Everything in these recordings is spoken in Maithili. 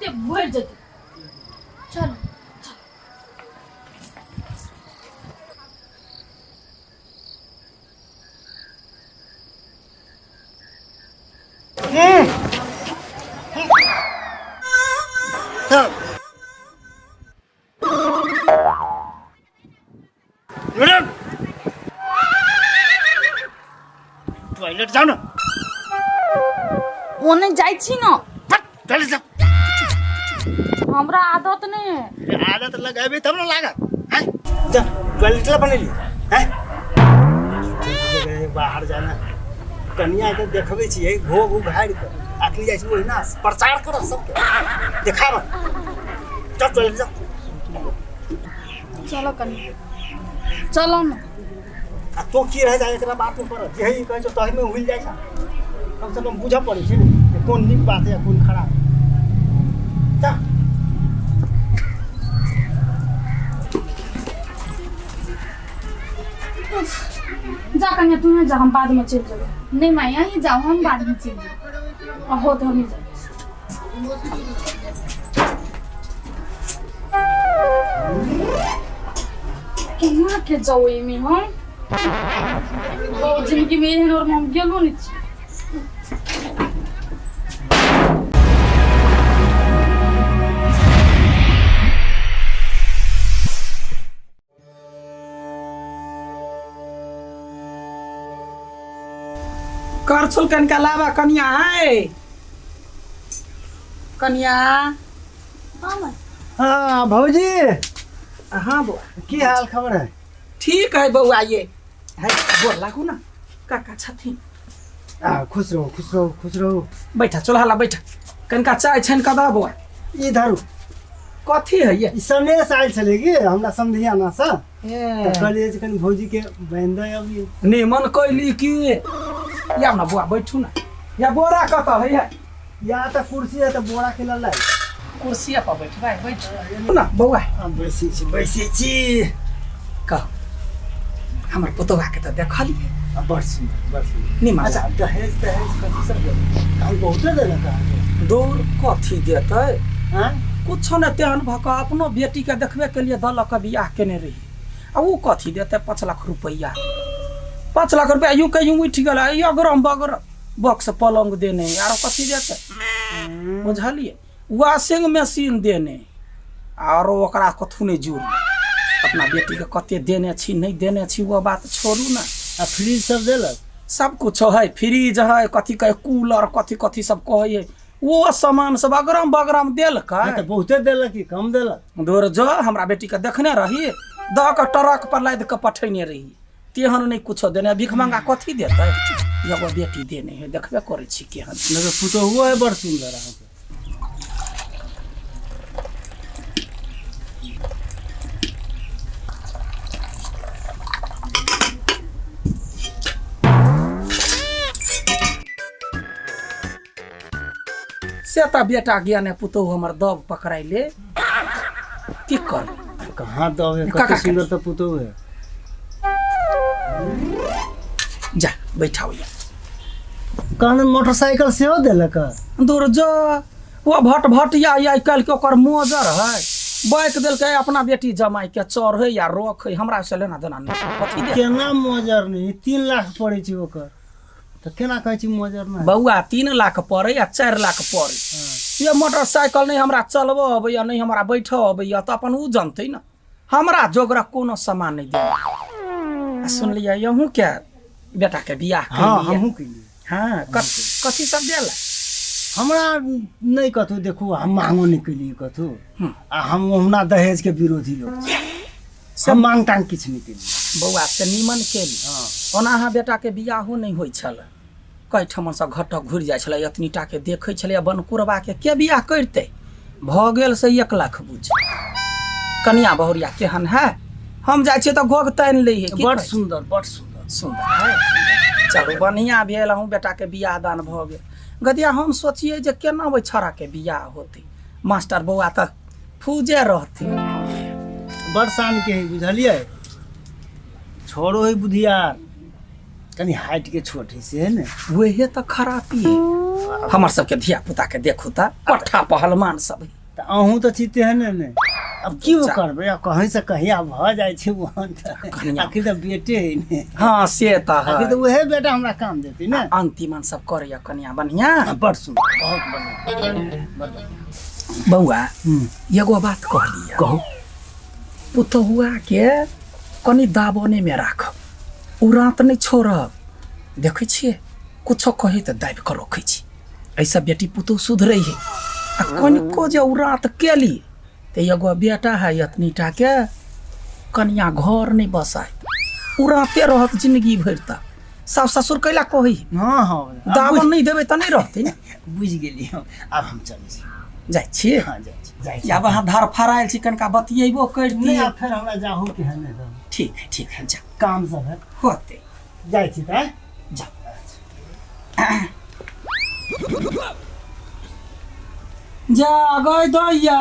तुरंते भरि जेतै। चल। टॉयलेट जाओ ना। ओने जाइ छी न। टॉयलेट जाओ। हमरा आदत नहीं है। आदत लगाबे तब ना लागत हैं। जा टॉयलेट ला बनेली हैं। बाहर जाना कनिया के देखबै छियै घोघ उघारि कऽ अखनी जाइ छी ओहिना प्रचार करऽ सबके देखाबऽ। चल टॉयलेट जा। चलो कनी चलो न। आ तो की रह जाए एकरा बात में पड़ल जेही कहै छौ तही में हुल जाइ छ। कम से कम बुझऽ पड़ै छै ने जे कोन नीक बात है आ कोन खराब। जा। जा कनिया तू जा, हम बाद में चलि जेबै। नहीं माई, अहीं जाओ, हम बाद में चलि जेबै। हो तऽ हमही जाइ। केना के जाउ एहिमे हम ओ जिंदगी में एहन और हम गेलो नहि छी। करछुल कनिका लाबा कनिया है कनिया। हाँ भौजी। हाँ बौआ। की हाल खबर है? ठीक है बौआ। ये है गोर लागू ना काका छथिन। आ, खुश रहो खुश रहो खुश रहो। बैठा चूल्हा ला बैठा, कनिका चाय छानि कऽ दऽ बौआ। ई धरू। कथी है ये? ई सनेस आयल छलै कि हमरा समधियाना से, तऽ कहलियै जे कनि भौजी के बान्हि दऽ अबियै। निमन कैली की। या ना बौआ बैठू ना। या बोरा कतऽ है? ये या तऽ कुर्सी है तऽ बोरा के लऽ लाइ। कुर्सी पर बैठबै, बैठ ना बौआ। हम बैसै छी बैसै छी। कह हमर पुतोहा के तऽ देखलियै। आ, बड़ सुन्दर बड़ सुन्दर। निमन। अच्छा दहेज दहेज कथी सब देलक? हम बहुते देलक अहाँके। दूर कथी देतै? आँय? कुछो नहि। तेहन भऽ कऽ अपनो बेटीके देखबे केलियै दऽ लऽ कऽ बियाह केने रही आ ओ कथी देतै? 5 लाख रुपैआ, 5 लाख रुपैआ यूँ के यूँ उठि गेलै। अगरम बगरम बक्स पलङ्ग देने आरो कथी देतै? बुझलियै? वाशिंग मशीन देने आरो ओकरा कथू नहि जुड़लै। अपना बेटीके कते देने छी नहि देने छी ओ बात छोड़ू ने। आ फ्रिज सब देलक? सब कुछ है, फ्रिज है, कथी कहै कूलर कथी कथी सब कहै है, ओ सामान सब अगरम बगरम देलकै। तऽ बहुते देलक कि कम देलक? दूर जो, हमरा बेटीके देखने रही दऽ कऽ ट्रक पर लादि कऽ पठेने रही, तेहन नहि कुछो देने। भीख मंगा कथी देतै? एगो बेटी देने है, देखबे करै छी केहन। नहि तऽ पुतोहुओ है बड़ सुन्दर अहाँके। से तऽ बेटा ज्ञाने पुतोहु हमर दब पकड़ाइले की करबै? कहाँ दब है? काका कते के। सुन्दर तऽ पुतोहु है। जा बैठाउ या। कहने मोटरसाइकिल सेहो देलक? दूर जो, ओ भट भट या आइ काल्हि के ओकर मोजर है। बाइक देलकै अपना बेटी जमाई के चढ़े या रोके, हमरा से लेना देना नहि। कथी दे? केना मोजर नहि? 3 लाख पड़ै छै ओकर, तऽ केना कहै छी मोजर नहि? बौआ 3 लाख पड़े या 4 लाख पड़े, ये मोटरसाइकिल नहि हमरा चलबऽ अबैया नहि हमरा बैठऽ अबैया, तऽ अपन ओ जनतै ने। हमरा जोगरक कोनो सामान नहि देने। आ सुनलियै अहूँ के बेटा के बियाह हाँ केलियै? हमहूँ केलियै। हाँ, कथी सब देला? हमरा नहि कथू, देखू हम मांगो नहि केलियै कथू, आ हम ओहुना दहेज के विरोधी लोक छी, हम मांग तांग किछु नहि केलियै। बौआ से नीमन केली। ओना अहाँ बेटा के बियाहो नहि होइ छल, कई ठमनसँ घटक घुरि जाइ छलै, एतनी टाके देखै छलै बनकुरबाके के बियाह करितै। भऽ गेल से 1 लाख बुझ। कनिया बहुरिया केहन है? हम जाइ छियै तऽ घोघ तानि लै है। की बड़ कहै छी? सुन्दर बड़ सुन्दर। सुन्दर है। चलू बढ़िआँ भेल, अहूँ बेटाके बियाह दान भऽ गेल। गदिया हम सोचियै जे केना ओहि छौड़ाके बियाह होतै, मास्टर बौआ तऽ फूजे रहतै। बड़ शान के है बुझलियै, छोड़ो है बुधियार, कनि हाइट के छोट है से है ने। वहे तऽ खरापी है। हमर सबके धिया पुता के देखू तऽ पट्ठा पहलवान सब है। तऽ अहूँ तऽ छी तेहने ने। आब की बच्चा। करबै, आब कहीं से कहीं आब भऽ जाइ छै ओहन तऽ कनिया। आखिर तऽ बेटे है ने। हाँ से तऽ आखिर है। तऽ उहे बेटा हमरा काम देतै ने। अंतिमन सब करैया कनिया बढ़िया। बड़ सुन्दर, बहुत बढ़िया, बड़ बढ़िया। बौआ एगो बात कहलियै। कहू। पुतहुआ के कनि दाबने में राखब, ओ रात नहि छोड़ब। देखै छियै कुछो कही तऽ दाबि कऽ रखै छी, एहिसँ बेटी पुतहु सुधरै है। आ कनिको जे ओ रात केली तऽ एगो बेटा है एतनी टाके, कनिया घर नहि बसाइत, ओ राते रहत जिंदगी भरि तक। सास ससुर कैला कहै है? हँ हँ, दाबन नहि देबै तऽ नहि रहतै ने। बुझि गेलियै हम। आब हम चलै छी। जाइ छियै? हँ, जाइ छी, जाइ छी। आब अहाँ धर फरायल छी, कनिका बतियेबो नहि, करितियै। आब फेर हमरा जाहू के है ने। ठीक है, ठीक है, जा। काम सब है। होतै। जाइ छी तऽ। जा जा गई दैया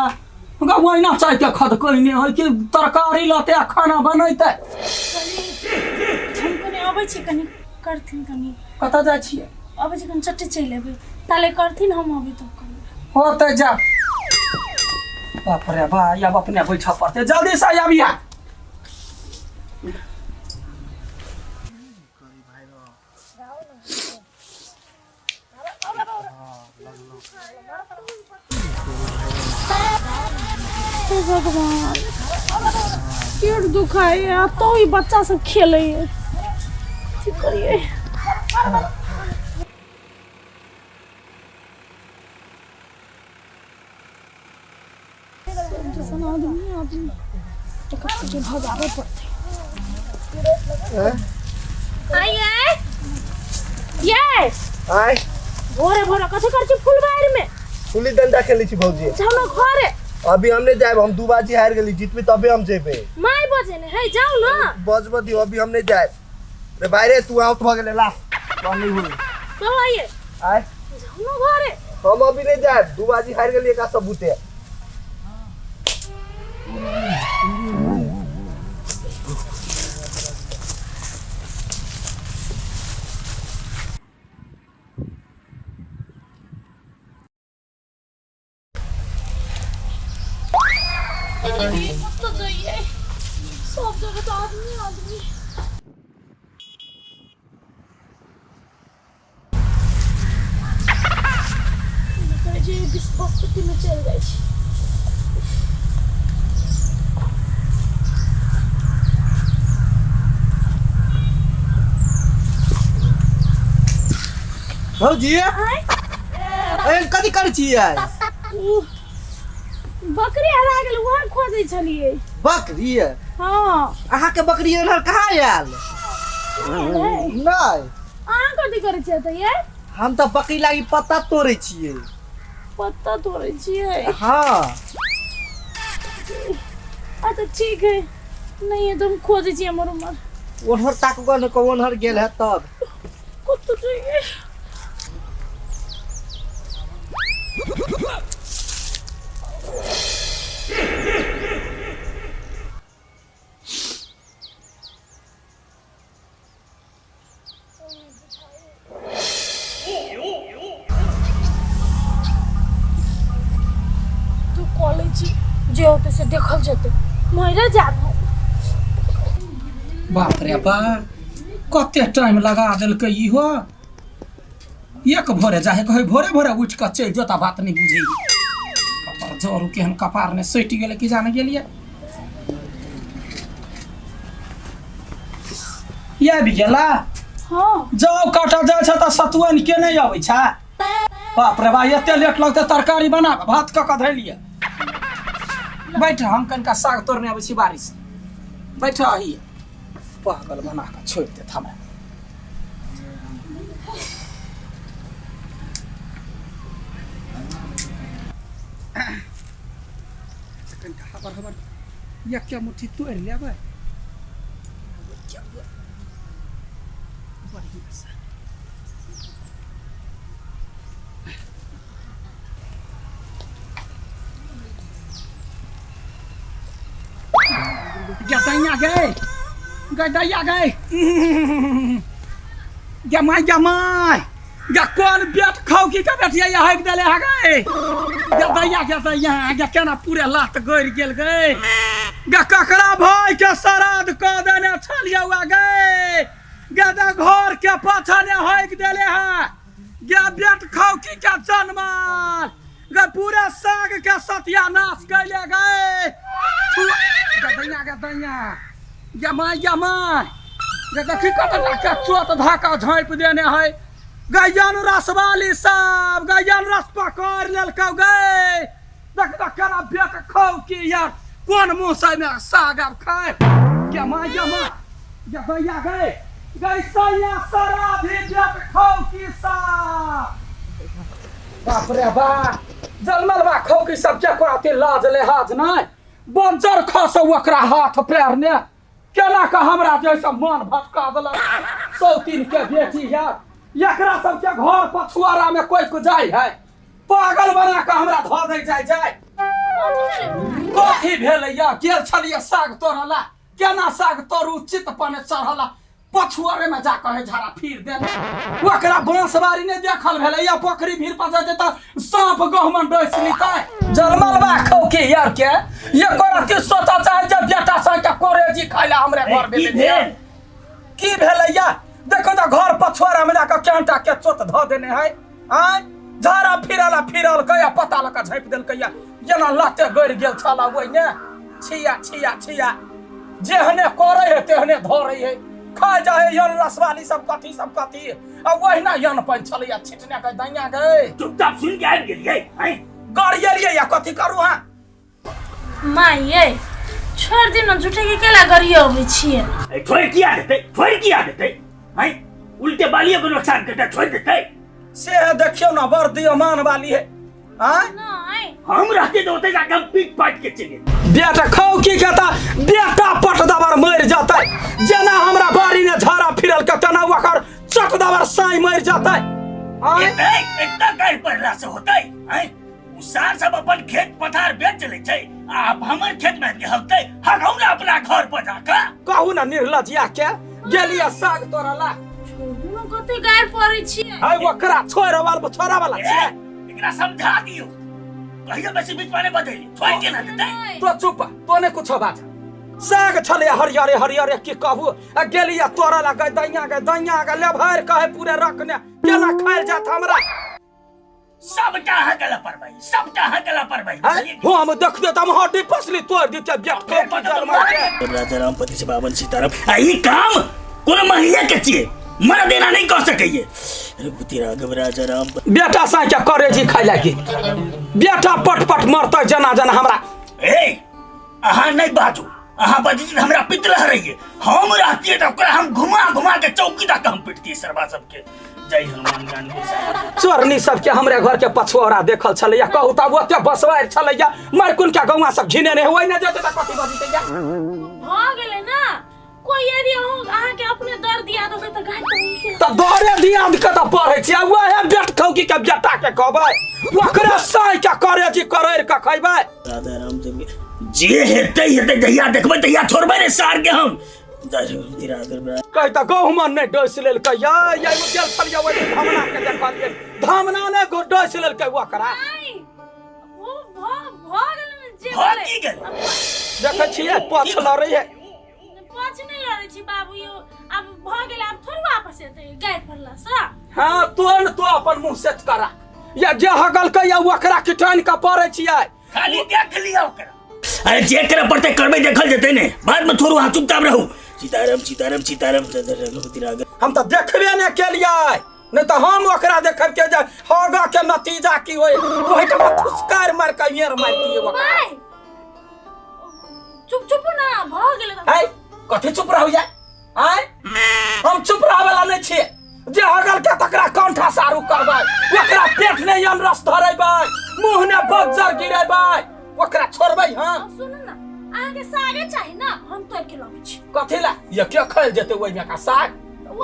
गा, ओहिना चाय के खद कहने है कि तरकारी लते आ खाना बनैते। हम कनि अबै छी, कनि करथिन कनि। कतऽ जाइ छियै? अबै छी कनि, चट्टे चलि एबै, ताले करथिन, हम अबै तब करबै। होतै, जा। बाप रे बा, आब अपने बैठऽ पड़तै। जल्दी से आबिया। हे भगवान, पेट दुखाइए आ तो ई बच्चा सब खेलैए, की करिए? जैसन आदमी आदमी एकर सबके भगाबे पड़तै। आइए ये। आय। भोरे भोरे कथी करै छी फुलबाड़ी में? गुल्ली डंडा खेलै छी भौजी। जाउ ने घरे। अभी हम नहीं जाएब, हम दू बाजी हारि गेली, जीतबी तबे हम जेबे। माय बजे ने है, जाउ ने। बजबऽ दियौ, अभी हम नहीं जाएब। रे भाई रे, तू आउट भऽ गेलै, ला हम नहीं होई। जाउ आइए। आय। जाउ ने घरे। हम अभी नहीं जाएब, दू बाजी हारि गेली एकरा सब बुते। कतऽ जइयै? सब जगह तऽ आदमी आदमी। कहै छै बस्तीमे चलि जाइ छी। भौजी, एहन कथी करै छियै? बकरी हरा गेल, वहाँ खोजै छलियै। बकरी? हँ। अहाँके बकरी एनहर कहाँ आयल? नहि। अहाँ कथी करै छियै तऽ ये? हम तऽ बकरी लागी पत्ता तोड़ै छियै। पत्ता तोड़ै छियै? हँ। अच्छा ठीक है, नहीं है तो हम खोजै छियै एम्हर उम्हर। ओनहर ताकू ने, ओनहर गेल है तब। कतऽ जइयै? तू कॉलेज छी, जे होतै से देखल जेतै, मरे जाब हम। बाप रे बा, कते टाइम लगा देलकै इहो। एक भोरे जाहे कहै, भोरे भोरे उठि कऽ चलि जोता, बात नहि बुझै। कपार जरू केहन कपार ने सटि गेलै कि जाने गेलियै। आबि गेला? हँ। जाउ काटऽ जाइ छै तऽ सतुआनि के नहि अबै छै? बाप रे बा, एते लेट लगतै तरकारी बना कऽ भात कऽ कऽ धैलियै। बैठ, हम कनिका साग तोड़ने अबै छी बारिश। बैठ अही, पागल बना कऽ छोड़ि देत हमरा। कनिका हबर हबर एक मुट्ठी तोड़ि लेबै बढ़िआँ से। गदैया गए, गदैया गए, गमाय गमाय। गा कोन बेट खाउ की का बेटिया या हाइक देले हा गए गा दैया गा दैया गा केना पूरे लात गड़ गेल गए गा ककरा भाई के श्राद्ध क देने छलिया हुआ गए गा दा घर के पाछा ने हाइक देले हा गा बेट खाउ की का जनमल गा पूरा साग के सत्यानाश कैले गए गा दैया गा दैया गे माय गे माय गे देखी कत के चोट धाका झाँपि देने है गैयन रसवाली सब गैयन रस पकड़ लेलकौ गै देख देख केना बेक खौ की यार कोन मुँह से मे साग आब खाय गे माय गे माय गे दैया गै गै सैया शराबी बेक खौ की सब बाप रे बाप जलमल बा खौ की सब के कोराते लाज लेहाज नहि बंजर खसौ ओकरा हाथ पैर ने केना कऽ हमरा जैसे मन भटका देलक सौतीन के बेटी है एकरा सबके घर पछुआरा में कोई को जाय है पागल बना कऽ हमरा धऽ दै जाय जाय कथी भेलै या गेल छलियै साग तोड़ला केना साग तोड़ू चित पने चढ़ला पछुआरे में जा कहे झाड़ा फिर देने ओकरा बांसबारी नहीं देखल भेलै या पोखरी भीड़ पर जेतै तऽ साँप गहुमन डसि लितै जलमल बा खौकी यार के ये करत की सोचा चाहे जे बेटा संग के कोरेजी खाइ ला हमरे घर की भेलै भेल की भेलै या देखो तऽ घर पछुआरा में जाके केंटा के चोट धऽ देने है आय झाड़ा फिरल फिरल के आ पता लऽ कऽ झाँपि देलकै या जेना लाते गड़ि गेल छल ओहिने छिया छिया छिया जेहने करै है तेहने धरै है खा जा है यन रसवाली सब कथी सब कथी आ ओहिना यन पानि छलैया छिटने के दैया गए चुपचाप सुन के आबि गेलियै आँय गरियलियै या कथी करू अहाँ माय ये छोड़ दे ना झूठे के केला गरियो अबै छियै ए, छोड़ि किया देतै छोड़ि किया देतै आँय उल्टे बालियो के नुकसान करतै छोड़ि देतै से देखियौ ना बड़ दियो मान वाली है आँय नहि हम रहते तऽ ओतै जाके हम पीट पाट के चलि जैतियै। बेटा खाउ की कहता बेटा पट दबर मरि जतै जेना हमरा बाड़ी ने झाड़ा फिरल के तेना ओकर चट दबर साई मरि जतै आँय एतै एतऽ गारि पढ़ला से होतै आँय उ सार सब अपन खेत पथार बेच लै छै आ आब हमर खेत में के हकतै हगाउ ने अपना घर पर जाके कहू ना निर्लजिया के गेलिया साग तोड़ला छोड़ू कते गारि पड़ै छियै आइ ओकरा छोड़े वाला छोड़ा वाला ए, छियै एकरा समझा दियौ कहियो बेसी बीच में बदली छोड़ के ना देतै तो चुप तो ने कुछो बाज साग छलै हरियरे हरियरे की कहू आ गेलिया तोड़ला गै दैया गै दैया गै ले भरि कहे पूरे रखने केना खायल जात हमरा सबटा अहाँ के लापरवाही सबटा अहाँ के लापरवाही हैं? हो हम देखते त हम हड्डी पसली तोड़ दिते बेट के की राजा राम पति से बावन सीताराम आ ई काम कोनो महिला के छियै मर देना नहीं कह सकैये रघुपति राघव राजा राम बेटा साइ के करे जी खाइ लागी बेटा पट पट मरतै जना जना हमरा ए अहाँ नहीं बाजू अहाँ बाजू तऽ हमरा पित लहरैये हम रहतियै तऽ ओकरा हम घुमा घुमा के चौकी दऽ के हम पिटतियै सरबा सबके जय हनुमान ज्ञान गोसाई चोरनी सबके हमरे घर के पछुआरा देखल छलैया कहू तब ओते बसवार छलैया मरकुन के गौवा सब घिने ने होय ने जेते तऽ कथी बजतै भऽ गेलै ने कोई यदि अहूँ अहाँके अपने दर दिया दो तऽ गाय तऽ नीक तऽ दरे दियाद के तऽ पढ़ै छियै वएह बेट खौकी के बेटा के कहबै ओकरे साइ के करे जी करैर के खैबै राधा राम जब जे हेतै हेतै जहिया देखबै तहिया छोड़बै ने सार के हम जय रघुपति राघव राम। कहि तऽ गहुमन नहि डसि लेलकै यै यै ओ गेल छलियै ओहि दिन धमना के देखलियै धमना नहि डसि लेलकै ओकरा नहि ओ भऽ भऽ गेलै ने जे भऽ भेलै। की गेल देखै छियै पछ लड़ै है पछ नहि लड़ै छी बाबू यौ आब भऽ गेलै आब थोड़ी वापस एतै गाय पड़लासँ हाँ तो न तो अपन मुंह से करा या जे हगलकै या ओकरा किटान के पड़ै छियै खाली देख लिया ओकरा अरे जे करे पड़तै करबै देखल जेतै ने बाद में छोड़ू अहाँ चुपचाप रहू सीताराम सीताराम सीताराम जय रघुपति राघव हम तऽ देखबे नहि केलियै नहि तऽ हम ओकरा देखब के जे हगा के नतीजा की होय ओहिठाम थुसकार मार के येर मार दियै ओकरा बाय चुप चुप ना भऽ गेलै तऽ। आय कथी चुप रहू या आय हम चुप रहै वाला नहि छियै जे हगल के तकरा कंठा सारू करबै ओकरा पेट ने यम रस धरेबै मुंह ने बज्जर गिरेबै ओकरा छोड़बै हम अब सुनू ना अहाँके सागे चाही ना हम तोड़ के लबै छी कथी ला ये के खाइल जेतै ओहिमे का साग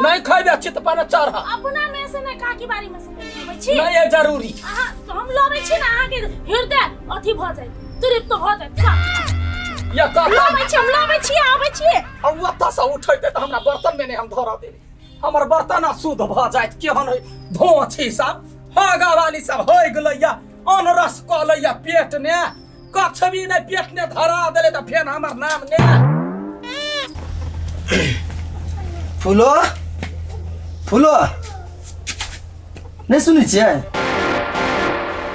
नहीं खैबे चित पर चढ़ अपना में से नहीं काकी बाड़ी में से नहीं लबै छी नहीं है जरूरी अहाँ हम लबै छी ना अहाँके हृदय अथी भऽ जायत तृप्त भऽ जायत सब ये कथा लबै छी हम लबै छी आबै छी हम ओतऽ से उठेतै तऽ हमरा बर्तन में नहीं हम धरऽ देबै हमर बर्तन अशुद्ध भऽ जायत। केहन है धोछी सब हगा वाली सब होइ गेलैया, अनरस कऽ लैया पेट ने, कछबी ने पेट ने धरा देले तऽ फेर हमर नाम ने। फूलो फूलो नहि सुनै छियै?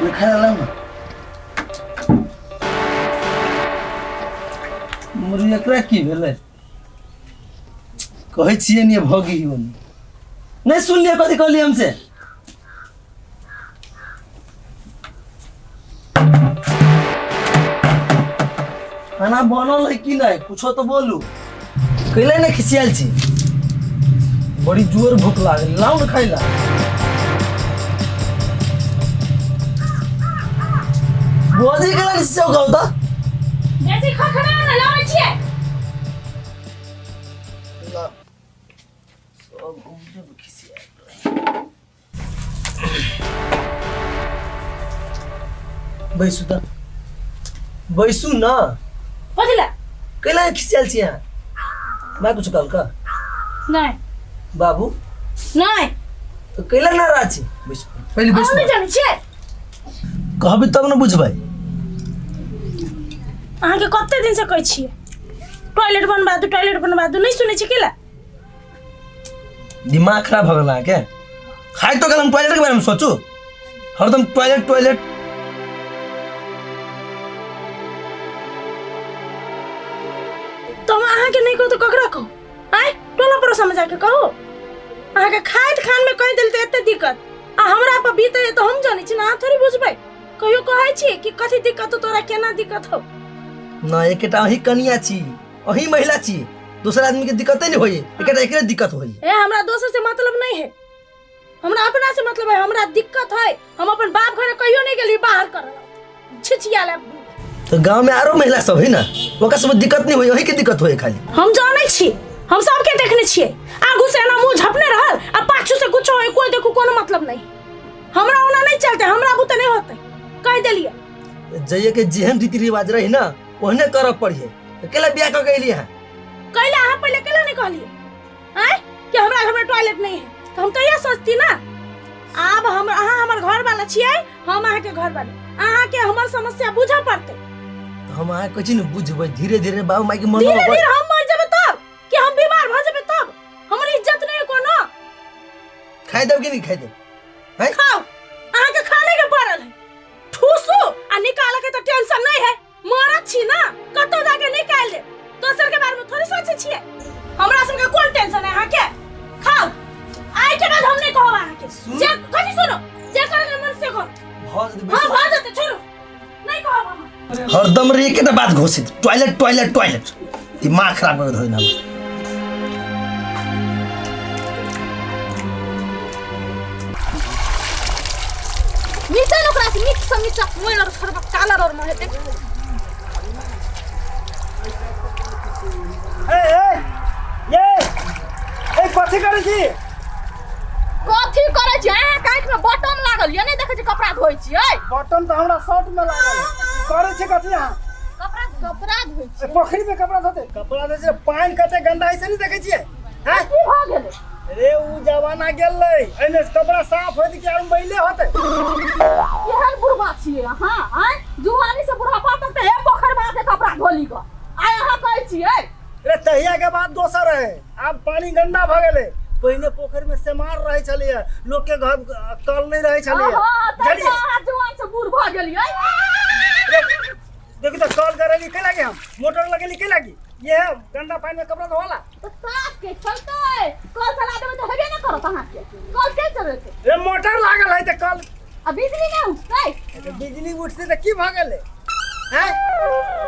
नहि खाय ला ने मुर्गी, एकरा की भेलै? कहै छियै ने भगी नहि सुनलियै। कथी कहलियै हमसे? खाना बनल है कि नहीं, कुछो तो बोलू। कैले ने खिसियाल छी? बड़ी जोर भूख लागल, लाउ ने खाइला। बुआजी केला ने खिसियाउ कहू तऽ। बेसी खखना ने लाबै छियै। सब हमरे पर खिसियाल। बैसू तऽ, बैसू न। बुझले? कैला खिसियाल छी अहाँ? माय कुछ कहलका? नहि। बाबू? नहि। तऽ कैला नाराज छी? बैसू पहिले। अहाँ बैसू। नहि जानै छियै। कहबै तब ने बुझबै। अहाँके कते दिनसँ कहै छियै टॉयलेट बनबा दू, टॉयलेट बनबा दू, नहि सुनै छी केला? दिमाग खराब भऽ गेल अहाँके। खाइ तो गेल हम टॉयलेट के बारे में सोचू? हरदम टॉयलेट टॉयलेट। तऽ हम अहाँके नहि कहू तऽ ककरा कहू? आँय, टोला पड़ोसमे जाके कहू? अहाँके खाइत खानमे कहि देल तऽ एते दिक्कत, आ हमरा पर बीते तऽ हम जानै छी ने, अहाँ थोड़ी बुझबै। कहियो कहै छी कि कथी दिक्कत हो तोरा, केना दिक्कत हो? ना एकेटा अहीं कनिया छी, अहीं महिला छी, दोसर आदमी के दिक्कते नहीं होई, एकेटा एकरे दिक्कत होई। ए, हमरा दोसर से मतलब नहीं है, हमरा अपना से मतलब है। हमरा दिक्कत है, हम अपन बाप घरे कहियो नहीं गेली बाहर कर छिछिया ले। तो गांव में आरो महिला सब है ना, ओकरा सब दिक्कत नहीं होई, अहीं के दिक्कत होई खाली। हम जानै छी, हम सबके देखने छियै, आगू से एना मुंह झपने रहल आ पाछू से कुछो होय, कोई देखू कोनो मतलब नहीं। हमरा ओना नहीं चलते, हमरा बुते नहीं होते, कह देलियै। जइए के जेहन रीति रिवाज रही ना ओहने करऽ पड़िए, तो केला बियाह कऽ के एलियै हैं? कैला अहाँ पहिले कैला नहीं कहलियै आँय कि हमरा घर में टॉयलेट नहीं है? तो हम कहिया सोचती ना। आब हम अहाँ हमर घर वाला छियै, हम अहाँके घर वाली, अहाँके हमर समस्या बुझऽ पड़तै। तो हम अहाँ कहै छी ने बुझबै धीरे धीरे, बाबू माय के मन। धीरे धीरे हम मर जेबै तब कि हम बीमार भऽ जेबै तब? हमर इज्जत नहीं है कोनो? खाइ देब कि नहीं खाइ देब हैं? खाओ, अहाँके खाने के पड़ल है। ठूसू आ निकाल के तो टेंशन नहीं है, मरद छी ना, कतौ जाके निकाल दे। दोसर के बारे में थोड़ी सोचे छियै। हमरा सबके कोन टेंशन है अहाँके? खाओ, आइ के बाद हम नहीं कहब अहाँके। जे कथी सुनो, जे करे के मन से करू। भऽ जेतै। हाँ। बैसू। भऽ जेतै, छोड़ू, नहीं कहब हम। हरदम रे एकेटा बात घोषित, टॉयलेट टॉयलेट टॉयलेट, दिमाग खराब कर धोइ ना। मिर्चा ने ओकरा से नीक से मिर्चा मोइन और छोड़बा कालर और में हेतै। ए ए ये ए, कथी करै छी? कथी करै छी? अहाँ के आँखि में बटन लागल ये, नहि देखै छी कपड़ा धोइ छियै? बटन तऽ हमरा शर्ट में लागल है। करै छी कथी अहाँ? कपड़ा कपड़ा धोइ ए, छियै। पोखरि में कपड़ा धोते? कपड़ा धोते छै, पानि कते गंदा है से नहीं देखै छियै? हैं? की भऽ गेलै? रे, उ जमाना गेलै, एहिमे कपड़ा साफ होइत कि आर मैले होतै? केहन बुढ़बा छियै अहाँ? आँय, जुआनी से बुढ़ापा तक तऽ हे पोखरि में आके कपड़ा धोली गऽ, आइ अहाँ कहै छियै। रे, तहिया के बात दोसर है, आब पानी गंदा भऽ गेलै। पहिने पोखरि में सेमार रहै छलैया, लोक के घर कल नहीं रहै छलैया। अहाँ तैं बुझलियै? तऽ अहाँ जुआन से बूढ़ भऽ गेलियै। रे, देखू तऽ कल करेली के लागी, हम मोटर लगेली के लागी, ये है गंदा पानी में कपड़ा धोला। तऽ साफ के चलतै? कल चला देबै तऽ हेबे नहि करत अहाँके, कल के चलेतै? रे, मोटर लागल है तऽ कल आ बिजली नहि उठतै? तऽ बिजली उठतै तऽ की भऽ गेलै? हैं,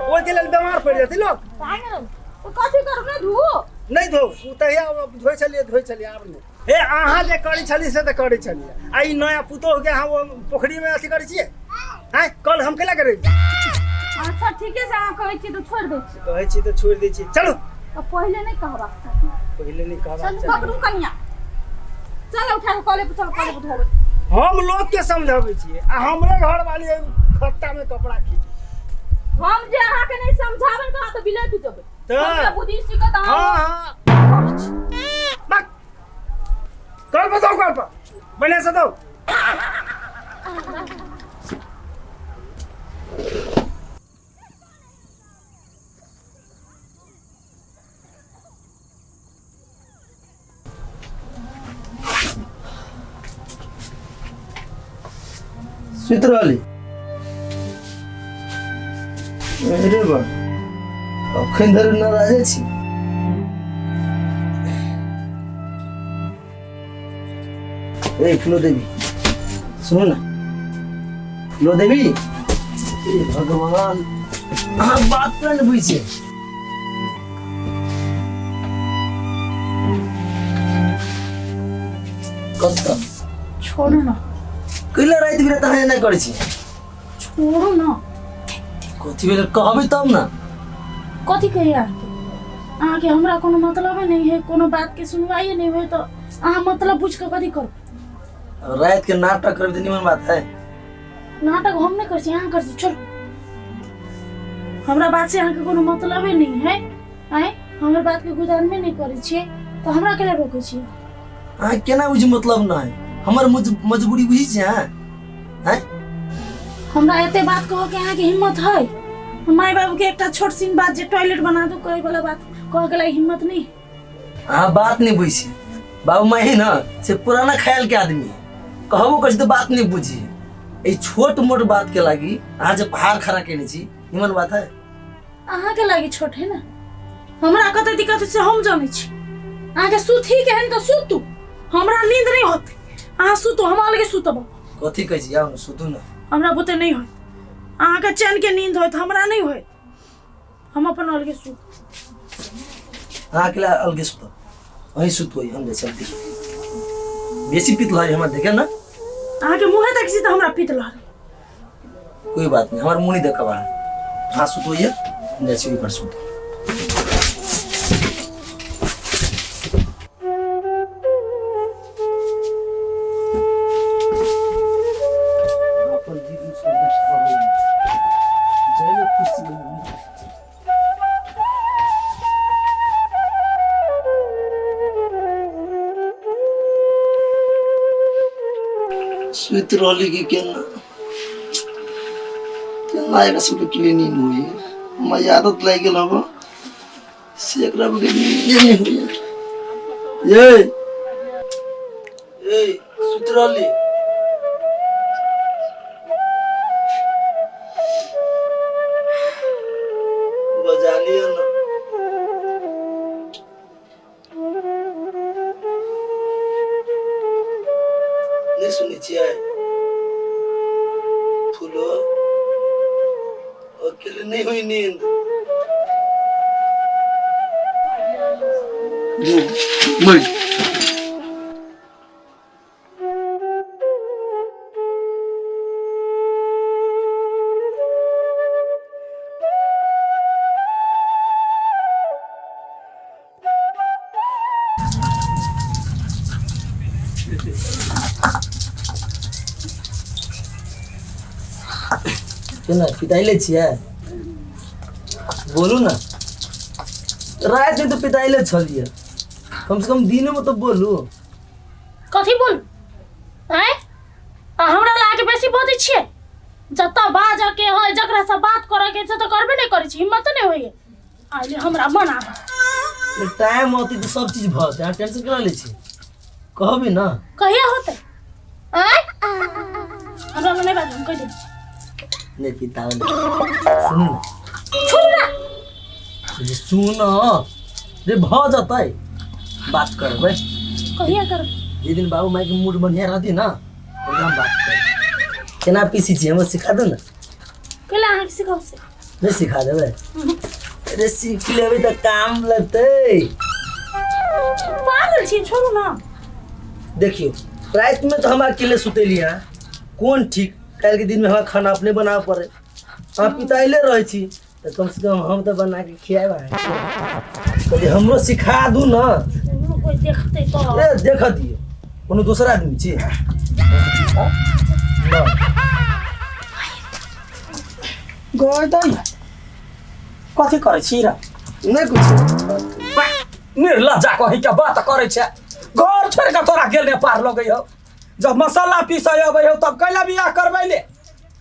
ओहिके लेल बीमार पड़ि जेतै लोक? तऽ ने तऽ कथी करू, नहि धू? नहि धो। ओ तहिया धोइ छलियै, धोइ छलियै, आब नहि। हे, अहाँ जे करै छलियै से तऽ करै छलियै, आ ई नया पुतोहुके अहाँ ओ पोखरिमे अथी करै छियै? आँय, कल हम केला करै? अच्छा ठीके छै, अहाँ कहै छियै तऽ छोड़ि दै छियै। कहै छी तऽ छोड़ि दै छियै, चलू। तऽ पहिले नहि कहबाक चाही। पहिले नहि कहबाक चलू। चाही। पकड़ू कनिया, चल उठा कऽ कॉले पर चल, कॉले पर धोबै। हम लोग के समझाबै छियै आ हमरे घरवाली एहि खत्ता में कपड़ा खींच। हम जे अहाँके नहि समझाबै तऽ अहाँ तऽ बिलटि जेबै। तऽ? हम जे बुद्धि सीखत हाँ। अहाँ। हाँ, बक। बढ़िया से दो। सुति रहली। अरे बा, अखन धरि नाराजे छी। ए फूलो देवी, सुनू ना फूलो देवी। ए भगवान, अहाँ बात पर ने बुझै छियै। कतऽ? छोड़ू ना। कैला राति बिराति अहाँ एना करै छी? छोड़ू ना। कथी भेलै कहबै तब ना। कथी कहिए अहाँके? अहाँके हमरा कोनो मतलबे नहि है, कोनो बातके सुनवाइए नहि होइ, तऽ अहाँ मतलब बुझि कऽ कथी करू? राति के नाटक करबै तऽ निमन बात है? नाटक हम नहि करै छी, अहाँ करै छी। छोड़ू, हमरा बात से अहाँके कोनो मतलबे नहि है। आँय, हमर बातके गुदानमे नहि करै छियै तऽ हमरा केना रोकै छियै? अहाँ केना बुझी मतलब नहि? हमर मजबूरी बुझी छी अहाँ? आँय, हमरा एते बात कहऽ के अहाँके हिम्मत है? माय बाबू के एकटा छोट सिन बात जे टॉयलेट बना दू कहै वाला बात कहऽ के लागि हिम्मत नहीं? अहाँ बात नहीं बुझी छी। बाबू माय है ना से पुराना ख्याल के आदमी है, कहबो करै छी तऽ बात नहीं बुझी। एहि छोट मोट बात के लागी अहाँ जे पहाड़ खड़ा केने छी, निमन बात है? अहाँके लागि छोट है ना, हमरा कते दिक्कत से हम जानै छी। अहाँके सुतही के है तऽ सुतू, हमरा नींद नहीं होते। अहाँ सुतू, हम अलगे सुतब। कथी कहै छी? आउ ने, सुतू ने। हमरा बुते नहीं होत। अहाँके चैन के नींद होत, हमरा नहीं होत। हम अपन अलगे सुत। अहाँ अकेला अलगे सुतब? अहीं सुतबै, हम जाइ छी अलगे सुतब। बेसी पीत लहरै हमरा देखे ना। अहाँके मुँहे तक छी तऽ हमरा पीत लहरै। कोई बात नहीं, हमर मुँह नहीं देखब अहाँ। अहाँ सुतबैया, हम जाइ छी ओहि पर सुतब। अपन जीवन संघर्ष करू, जाहिमे खुशी मिली। सुति रहली कि केना केना एकरा सबके के नींद होइए? हमरा आदत लागि गेल हब से एकरा बगैर नींदे नहि होइए। ये ए सुति रहली? बजा लिअ न। नहि सुनै छियै? फूलो, अकेले नहि होई नींद। मर केना पिताइले छियै? बोलू ने। रातिमे तऽ पिताइले छलियै, कम से कम दिनोमे तऽ बोलू। कथी बोलू? आँय, आ हमरा लागे बेसी बजै छियै। जतऽ बाजऽ के है, जकरा से बात करऽ के छै तऽ करबे नहि करै छी, हिम्मत नहि होइए। आइले हमरा मना। टाइम औतै तऽ सब चीज भऽ जेतै, अहाँ टेंशन केना लै छी? कहबै ना। कहिया होतै? आँय, हमरा लग नहि बाजू, हम कहि दै छी। नहि पिताओ, सुनू ने। छोड़ू ना। जे सुन रे, भऽ जेतै, बात करबै। कहिया करबै? जे दिन बाबू मायके मूड बढ़िया रहती ना, तब हम बात करबै। केना पीसी छी, हमरा सिखा दो ने। कैला अहाँके सिखाउ से? नहि सिखा देबै? अरे सीख लेबै तऽ काम लगतै। पागल छी, छोड़ू ना। देखियौ, रातिमे तऽ हम अकेले सुतेलियै हँ, कोन ठीक काल्हिके दिनमे हमरा खाना अपने बनाबऽ पड़ै। अहाँ पिताइले रहै छी तऽ कमसँ कम हम तऽ बना के खियाएब अहाँके। कहलियै हमरो सिखा दू ने। हमरो कोइ देखतै तऽ? ए देख दियौ, कोनो दोसर आदमी छी? हाँ? ना। गय दै, कथी करै छी रे? नहि कुछ। निर्लज्जा कहीं के बात करै छै। घर छोड़ि कऽ तोरा गेल नहि पार लगै हौ। जब मसाला पीसै अबै हौ तब कैला बियाह करबै ले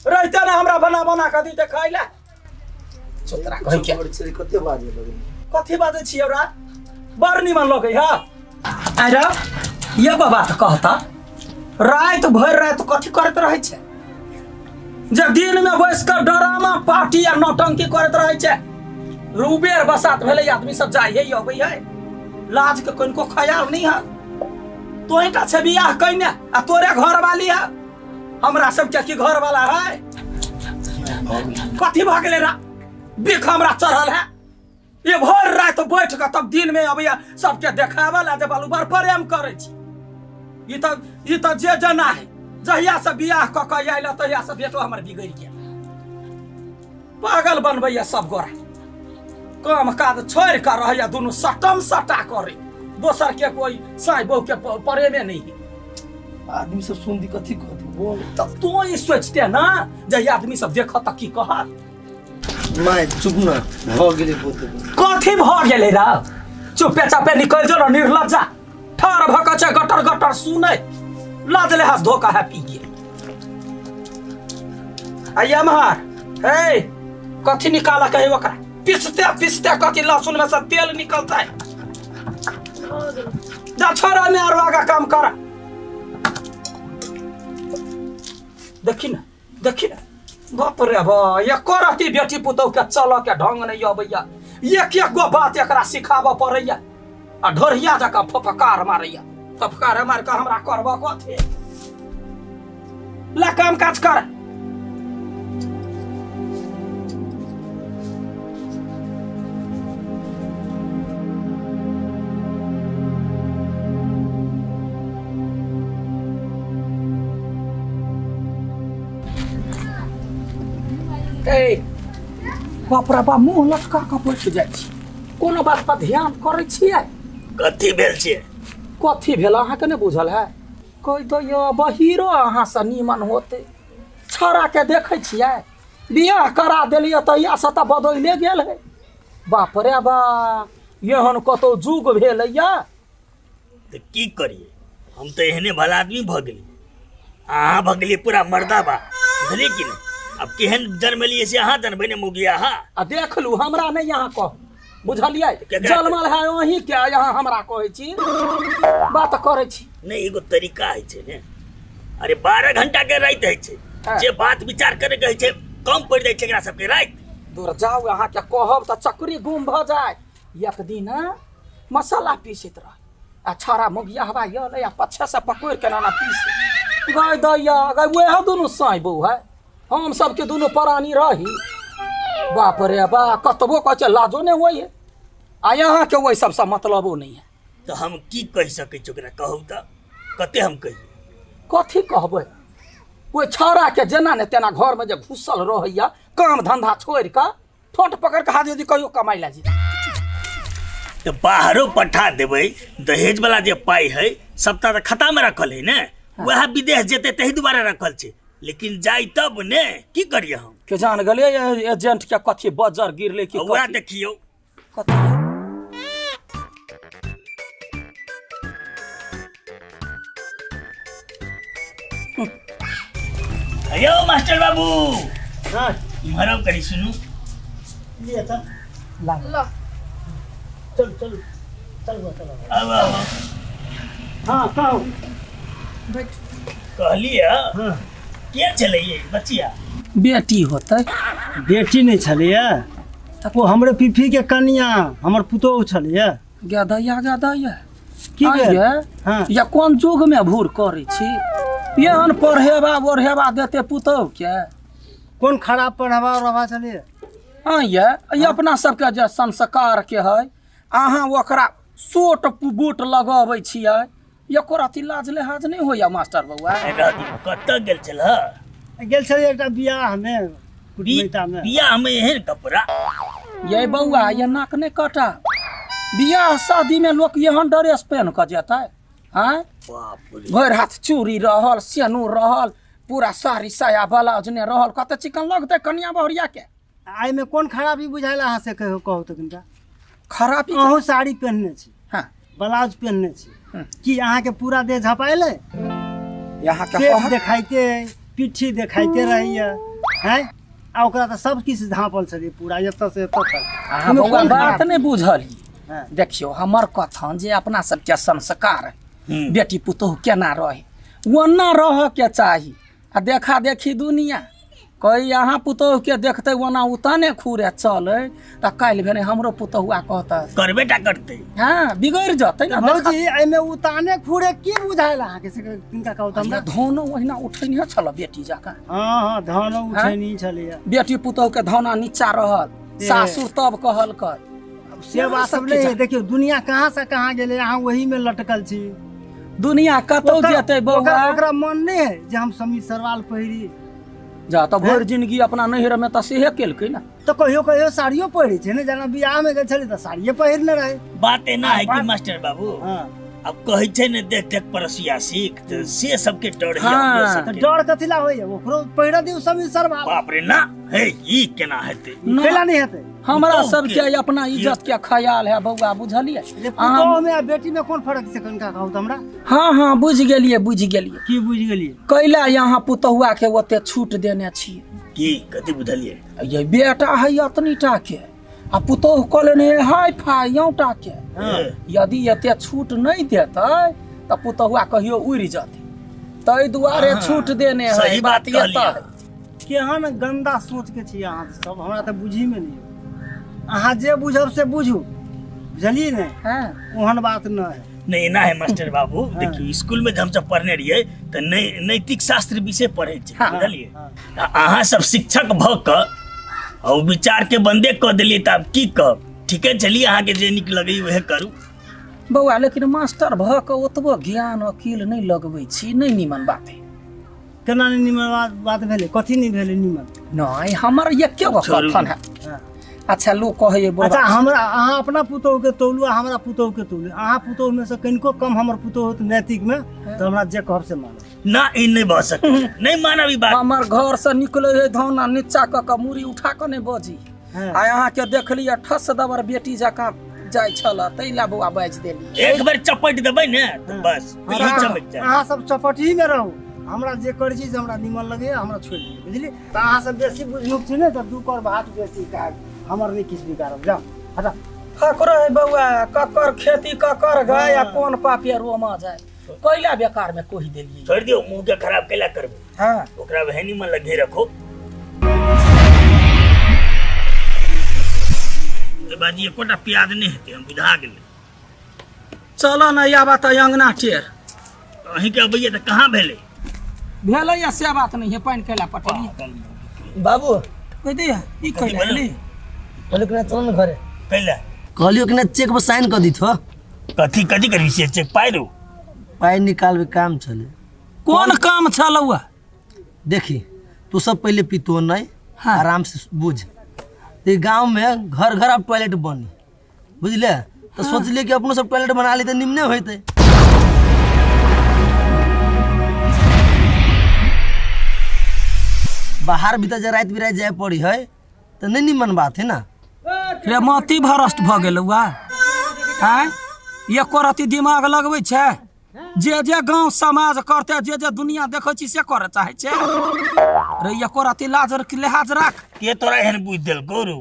रहिते ने हमरा बना बना कऽ दिते खाइ ले चोतरा कहै के बड़ कते बाजे लगलै कथी बाजै छियै रा बड़ निमन लगै है आरे एगो बात कहता राति भरि राति कथी करैत रहै छै जे दिनमे बैस कऽ डरामा पार्टी आ नौटंकी करैत रहै छै रुबेर बसात भेलै आदमी सब जाइ है अबै है लाज के कनिको ख्याल नहीं है तोहिटा छै बियाह कैने आ तोरे घरवाली है हमरा सबके की घरवाला है कथी भऽ गेलै रा बिख हमरा चढ़ल है ये भरि राति बैठ कऽ तब दिन में अबैया सबके देखाबऽ ला जे बालू बड़ प्रेम करै छी ई तऽ जे जना है जहिया से बियाह कऽ कऽ आयल तहिया से बेटो हमर बिगड़ि गेल पागल बनबैया सब गोरा काम काज छोड़ि कऽ रहैया दुनू सटम सटा करै दोसर के कोई साई बहू के प्रेमे नहीं है आदमी सब सुन दी कथी कहती बोल तब तू ई सोचते ना जे ई आदमी सब देखत तऽ की कहत माय चुप ना भऽ गेलै बोलते कथी भऽ गेलै रा चुपे चापे निकलि जो ना निर्लज्जा ठाढ़ भऽ कऽ छै गटर गटर सुनै लाज लेहाज धोखा है पी गेल आ एम्हर हे कथी निकालऽ के है ओकरा पिसते पिसते कथी लहसुन में से तेल निकलतै जा छोड़ा में आरो आगा काम कर देखी ना देखी ना बाप रे बा एको रति बेटी पुतहु के चलऽ के ढंग नहीं अबैया एक एक गो बात एकरा सिखाबऽ पड़ैया आ ढोरिया जकाँ फफकार मारैया फफकार मारि कऽ हमरा करबऽ कथी ला काम काज कर ए बाप रे बाप मुँह लटका कऽ बैठ जाइ छी कोनो बात पर ध्यान करै छियै कथी भेल छै कथी भेल अहाँके नहि बुझल है कहि दैया बहिरो अहाँसँ नीमन होतै छौड़ाके देखै छियै बियाह करा देलियै तहियासँ तऽ बदलिए गेल है बाप रे बा एहन कतहु जुग भेलैया तऽ की करियै हम तऽ एहने भला आदमी भऽ गेलियै अहाँ भऽ गेलियै पूरा मर्दा बा बुझलियै कि नहि आब केहन जन्मलियै से अहाँ जनबै ने मौगिया अहाँ आ देख लू हमरा नहि अहाँ कहू बुझलियै केकरा जलमल है अहीं के अहाँ हमरा कहै छी बात करै छी नहि एगो तरीका होइ छै ने अरे 12 घंटा के राति होइ छै हाँ। जे बात विचार करे के होइ छै कम पड़ि जाइ छै एकरा सबके राति दूर जाउ अहाँके कहब तऽ चक्री गुम भऽ जाय एक दिन मसाला पीसैत रह आ छाड़ा मोगिया हवा यल आ पछे से पकड़ि के ना पीस गय दैया गय वएह दुनू साँइ बौ है हम सबके दुनू प्राणी रही बाप रे बा कतबो कहै छै लाजो नहि होइ है आ अहाँके ओहि सबसँ मतलबो नहि है तऽ हम की कहि सकै छी ओकरा कहू तऽ कते हम कहियै कथी कहबै ओहि छौड़ाके जेना ने तेना घरमे जे घुसल रहैया काम धंधा छोड़ि कऽ ठोंठ पकड़ के हाथ यदि कहियो कमाइ लए जेतै तऽ बाहरो पठा देबै दहेज वाला जे पाइ है सबटा तऽ खतामे रखल है ने वएह विदेश जेतै ताहि दुआरे रखल छै लेकिन जाय तब ने की करियै हम के जान गेलियै एजेंट के कथी बजर गिरलै कि वएह कथी देखियौ कथी यौ मास्टर बाबू हाँ इम्हर आउ कनि सुनू लिअ तऽ ल चल चल चल बा, चल बा। आउ आउ हाँ कहू कहलियै हाँ के छलैयै बचिया बेटी होतै बेटी नहि छलैए ओ हमरे पीपी के कनिया हमर पुतोहु छलैए गे दैया गे दैया की भेल? आँय हाँ। या कोन युग में भूर करै छी एहन पढ़ेबा ओढ़ेबा देते पुतहु के कोन खराब पढ़ावा उढ़ावा छलैए आँय ये ई अपना सबके जे संस्कार के है अहाँ ओकरा सोट बूट लगबै छियै एको रति लाज लिहाज नहि होइया मास्टर बौआ रह दियौ कतऽ गेल छलह गेल छलियै एकटा बियाहमे कुटमैतामे बियाहमे एहन कपड़ा ये बौआ ये नाक नहि कटा बियाह शादीमे लोक एहन ड्रेस पहिन कऽ जेतै आँय बाप रे भरि हाथ चूड़ी रहल सेनूर रहल पूरा साड़ी साया ब्लाउज ने रहल कते चिकन लगतै कनिया बहुरिया के एहिमे कोन खराबी बुझायल अहाँ से कहू कहू तऽ कनिटा खराबी अहूँ साड़ी पहिनने छी हाँ ब्लाउज पहिनने छी की अहाँके पूरा देह झपायल अइ? यहाँ के पेट कहत देखाइते है पिट्ठी देखाइते रहैया हैं आ ओकरा तऽ सब किछु झाँपल छलै पूरा एतऽ से एतऽ तक अहाँ ओहिमे बौआ कोन बात खराब? नहि बुझली हँ। देखियौ हमर कथन जे अपना सबके संस्कार है बेटी पुतोहु केना रहे ओना रहऽके चाही आ देखा देखी दुनिया कोई अहाँ पुतोहुके देखतै ओना उताने खुरे चलै तऽ काल्हि भेने हमरो पुतोहुआ कहतै करबे टा करतै हँ बिगड़ि जेतै ने भौजी एहिमे उताने खुरे की बुझायल अहाँके से किनका कहू तऽ हमरा धनो ओहिना उठैने छल बेटी जकाँ हँ हँ धनो उठैनी छलैया बेटी पुतोहुके धौना नीचा रहल सासुर तब कहलकै से बात सब नहि है। देखियौ दुनिया कहाँ से कहाँ गेलै अहाँ ओही में लटकल छी दुनिया कतौ जेतै बौआ ओकरा मन नहि है जे हम समीर सरवाल पहिरी जा तऽ भरि जिंदगी अपना नैहर में तऽ सेहे केलकै ने तऽ कहियो कहियो साड़ियो पहिरै छै ने जेना बियाह में गेल छलै तऽ साड़िये पहिरने रहै बात एना है कि मास्टर बाबू हँ अब कहै छै ने देख देख परसिया सीख तऽ से सबके डर है हाँ। हमरो तऽ सबके। डर कथी ला होइया ओकरो पहिरऽ दियौ समीर सरवाल बाप रे ना हे ई केना हेतै कैला नहि हेतै हमरा पुतोहु सबके के- अपना इज्जत के ख्याल है बौआ बुझलियै जे अहाँ पुतोह में आ बेटी में कोन फर्क छै कनिका कहू तऽ हमरा हँ हँ बुझि गेलियै बुझि गेलियै की बुझि गेलियै कैला यहाँ पुतहुआ के ओते छूट देने छियै की कथी बुझलियै ये बेटा है अतनी टा के आ पुतोहु कहलनि हे हाय फाय यौ टा के यदि एते छूट नहि देतै तऽ पुतहुआ कहियो उड़ि जेतै ताहि दुआरे छूट देने है सही बात एतऽ कहलियै। है। केहन गन्दा सोचके छी अहाँ सब हमरा तऽ बुझीमे नहि अबै। अहाँ जे बुझब से बुझू बुझलियै ने हँ ओहन बात नहि है नहीं एना है मास्टर बाबू देखियौ स्कूल में जब हमसब पढ़ने रहियै तऽ नैतिक शास्त्र विषय पढ़ै छै हाँ, बुझलियै आ अहाँ सब शिक्षक भऽ कऽ आ ओ विचार के बंदे कऽ देलियै तऽ आब की कहब ठीके चलिए अहाँके जे नीक लगैए उएह करू बौआ लेकिन मास्टर भऽ कऽ ओतबो ज्ञान अकील नहि लगबै छी नहि नीमन बात है केना नहि निमन बात बात भेलै कथी नहि भेलै निमन नहि हमर एके गो छोड़ू। कथन है हाँ। अच्छा लोग कहैए बौआ अच्छा हमरा अहाँ अपना पुतोहुके तौलू आ हमरा पुतोहुके तौलू अहाँ पुतोहुमे से कनिको कम हमर पुतोहु होत नैतिकमे तऽ हमरा जे कहब से मानब ना ई नहि भऽ सकै नहि मानब ई बात हमर घर से निकले है धौना नीचा कऽ कऽ मूड़ी उठा कऽ नहि बजी हाँ। आ अहाँके देखलियै ठस दबर बेटी जकाँ जाइ छल ताहि ला बौआ बाजि देलियै एक बेर चपटि देबै ने तऽ बस पीढ़ी चमकि जायत अहाँ सब चपटहीमे रहू हमरा जे करै छी से हमरा निमन लगैए हमरा छोड़ि दियौ बुझलियै तऽ अहाँ सब बेसी बुझनुक छी ने तऽ दू कर भात बेसी काज हमर नहि किछु बिगाड़ब जाउ हटा ककरो है बौआ ककर खेती ककर गाय आ कोन पापे रोमा जाय कैला बेकार में कहि देलियै छोड़ि दियौ मुँह के खराब कैला करबै हाँ ओकरा वह निमन लगे रखो ए बाजी एकोटा प्याज नहि हेतै हम बुझा गेलै चलो न आबा तऽ अंगना टेर अहींके अबैया तऽ कहाँ भेलै भेलै या से बात नहीं है पानि कैला पटेलियै बाबू कहि दे ई कैला भेलै? एलै? कहलियो कि ना चल ने घरे कैला कहलियो कि ना चेक पर साइन कर दीथ हो कथी कथी करी से चेक पाइ रो पाइ निकालबे काम छले कोन काम छलौआ देखी तू सब पहले पीतो नहीं हाँ। आराम से बुझ ते गांव में घर घर अब टॉयलेट बनी बुझले तो सोचलिए कि अपनो सब टॉयलेट बना ली तो निमने होते बाहर भीतर जे राति बिराति जाय पड़ी है तो नहीं निमन बात है ना रे मती भ्रष्ट भऽ गेलौआ आँय एको रति दिमाग लगबै छै जे जे गाँव समाज करते जे जे दुनिया देखै छी से करऽ चाहै छै रे एको रति लाज लिहाज राख के तोरा एहन बुझि देलकौ रो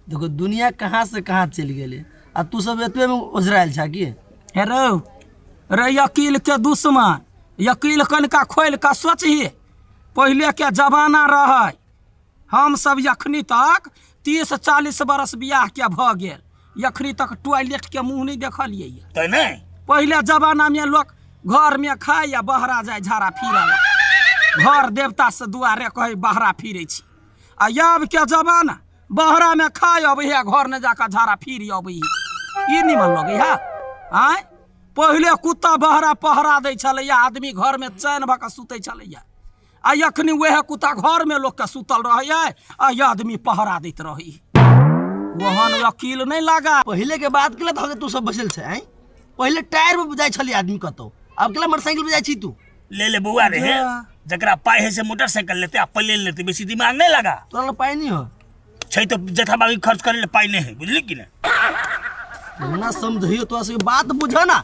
देखो दुनिया कहाँ से कहाँ चलि गेलै आ तू सब एतबे में ओझरायल छा की हे रौ रे अकील के दुश्मन अकील कनिका खोलि कऽ सोचही पहिले के जमाना रहै हम सब एखनी तक 30-40 बरस बियाह के भऽ गेल एखनी तक टॉयलेट के मुँह नहि देखलियै तऽ नहि पहिले जमाना में लोक घर में खाय या बहरा जाय झाड़ा फिरऽ ला। घर देवता से दुआरे कहै बहरा फिरै छी आ आब के जमाना बहरा में खाय अबै है घर ने जाकऽ झाड़ा फिर अबै है ई निमन लगै है आँय पहिले कुत्ता बहरा पहरा दै छलैया आदमी घर में चैन भऽ कऽ सुतै छलैया आ अखनी वएह कुत्ता घर में लोक के सुतल रहैया आ ई आदमी पहरा दैत रहै ओहन वकील नहि लगा पहिले के बात के धके तू सब बैसल छै आँय पहिले टायर पर जाइ छली आदमी कतौ आब केला मोटरसाइकिल पर जाइ छी तू ले ले बौआ रे हे जकरा पाइ है से मोटरसाइकिल लेते आ प्लेन लेते बेसी दिमाग नहीं लगा तोरा लग पाइ नहीं हो छै तो जथा बाबी खर्च करे ले पाइ नहीं है बुझली कि नहीं ना समझियो तोरा सबके बात बुझ ना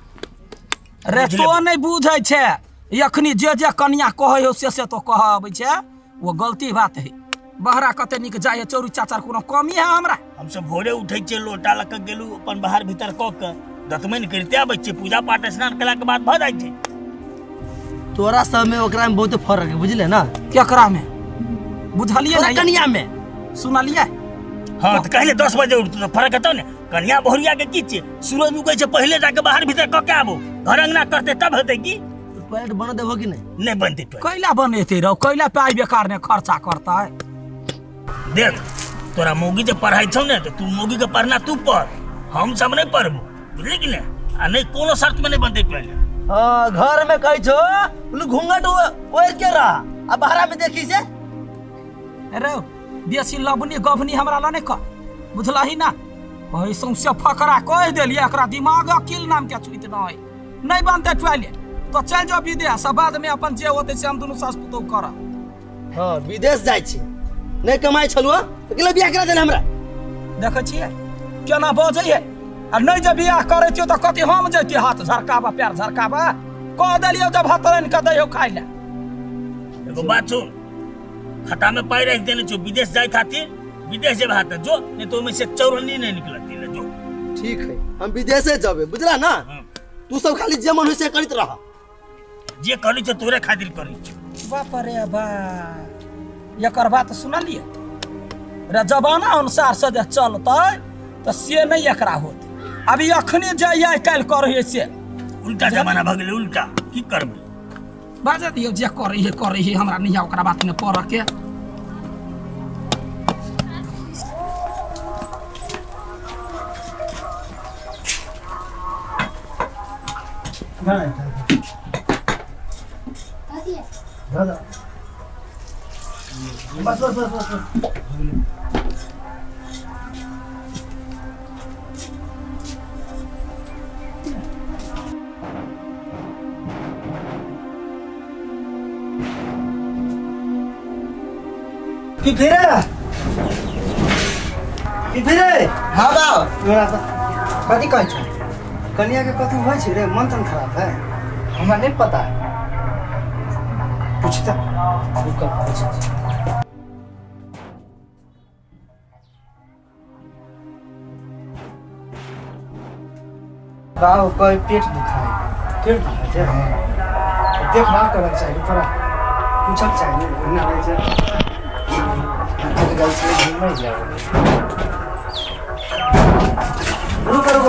रे तो नहि बुझै छै एखनी जे जे कनिया कहै हो से से तो कह अबै छै, वो गलती बात है। बहरा कते नीक जाइ है, चौरी चाचर कोनो कमी है हमरा? हमसब भोरे उठै छियै, लोटा लऽ कऽ गेलहुँ, अपन बाहर भीतर कऽ के दतमनि करिते आबै छियै, पूजा पाठ स्नान केलाके बाद भऽ जाइ छै। तोरा सब में ओकरा में बहुत फर्क है, बुझले ना? केकरा में बुझलिए? तोरा ना कनिया में सुनलिए? हाँ तऽ कहले 10 बजे उठतौ तऽ फर्क हेतौ ने। कनिया बहुरिया के की छियै, सूरज उगै छै पहिले जाके बाहर भीतर कऽ के आबू, घर अंगना करतै तब हेतै की। टॉयलेट बना देबो कि नहीं? नहि बनतै टॉयलेट। कैला बनेतै रौ? कैला पाइ बेकार ने खर्चा करतै? देख, तोरा मौगी जे पढ़ाइ छौ ने तऽ तू मौगी के पढ़ना तू पढ़, हम सब नहि पढ़बो, बुझली कि नहि? आ नहि कोनो शर्त में नहि बनतै टॉयलेट। हाँ, घर में कहै छो बोलू घूंघट ओढ़ के रह, आ बाहरा में देखी से। रे बेसी लबनी गबनी हमरा ला नहि कर, बुझलही ना? ओहि सौंसे फकरा कहि देलियै, एकरा दिमाग अकिल नाम के छुइत नहि। नहि बनतै टॉयलेट तो चलि जाओ विदेश, आ बाद में अपन जे होतै से हम दुनू सास पुतोहु करब। हाँ, विदेश जाइ छी, नहि कमाइ छलहुँ तऽ केला बियाह करा देले हमरा? देखै छियै केना बजै है? आ नहि जे बियाह करै छियौ तऽ कथी हम जैती हाथ झरकाबऽ पैर झरकाबऽ? कह देलियौ जब हाथ आनि कऽ दैयौ खाइ लए। एगो बात सुन, खाता में पाइ राखि देने छौ विदेश जाय खातिर, विदेश जेबा तऽ जो, नहीं तो ओहिमे से चौरनी नहीं निकलती ले जो। ठीक है, हम विदेशे जबे, बुझला ना? हाँ। तू सब खाली जे मन होइ से करैत रह। जे करै छौ तोरे खातिर करै छौ। बाप रे बा, एकर बात सुनलियै रे? जमाना अनुसार से जे चलतै तऽ से नहि एकरा होतै। अभी अखनी जे आइ काल्हि करै से उल्टा जमाना भऽ गेलै, उल्टा की करबै? बाजऽ दियौ, जे करै है करै है, हमरा नहि ओकरा बात में पड़ऽ के। दादा, बस बस बस बस बस। की फिरे की फिरे? हाँ बाप। तोरा तऽ कथी कहै छौ? कनिया के कथू होइ छै रे? मन तन खराब है? हमरा नहि पता। पूछ तऽ। रुक, पूछै छी। बाबू कहे पेट दुखाए। पेट दुखाइ छै? देखभाल करक चाही तोरा, पूछक चाही ने, एना रहै छै। चलि गेल छलै घूमै लए। रुक रुक,